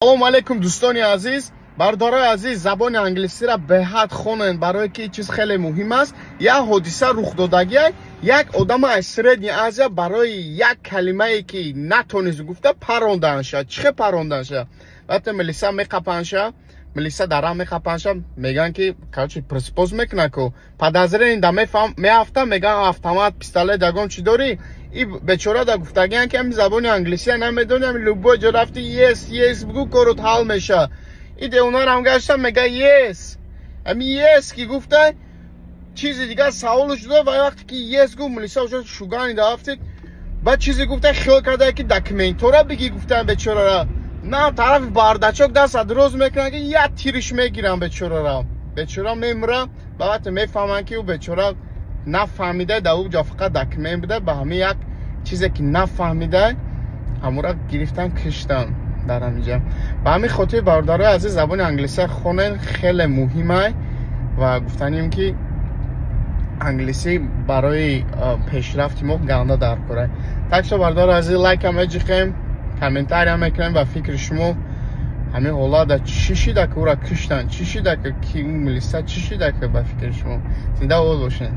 Салому алейкум, дӯстони азиз, бародарои азиз. Забони англисиро беҳад хонед, барое ки чиз хеле муҳим аст. Як ҳодиса рух додагия: як одама аз Средняя Азия барои як калимае, ки натонист гуфта, парондаанша. Чӣ хел парондаанша? Вақте милиса меқапанша, милиса дара меқапанша, мегӯянд, ки, короче, пресупос мекунад ку, подозрение да меафта, мегӯянд, автомат, пистолет, ягон чӣ дорӣ? И бечора да гуфтагиян, ки ҳами забони англисия намедони, ҳами любой ҷо рафти, yes бугӯ, корот ҳал меша. И девонарам гашта мега yes. Ҳами yes ки гуфта, чизи дигар саволу шуда. Ва вақте ки yes гуфт, милиса уже шугани дафтид. Баъд чизе гуфта, хиёл карда, ки документора бигӣ, гуфтан бечорара. На, тарафи бардачок даста дроз мекунад, ки як тириш мегирам бечорара, бечора мемура. Ба вақте мефаҳманд, ки ӯ бечора нафаҳмида, дар ӯ ҷо фақат документ буда, ба ҳамин як чизе ки нафаҳмида, ҳамура гирифтан, киштан дар ҳаминҷа. Ба ҳамин хотир, бародарои азиз, забони англисия хонен, хеле муҳимай. Ва гуфтанем, ки англисӣ барои пешрафти мо ганда дар кора. Так что, бародари азиз, лайкам меҷиқем, комментария мекунем. Ба фикри шумо, ҳамин ҳолата чӣ шида, ки ӯра киштан? Чӣ шида, ки милиса чӣ шида, ки ба фикри шумо? Зинда обод бошед.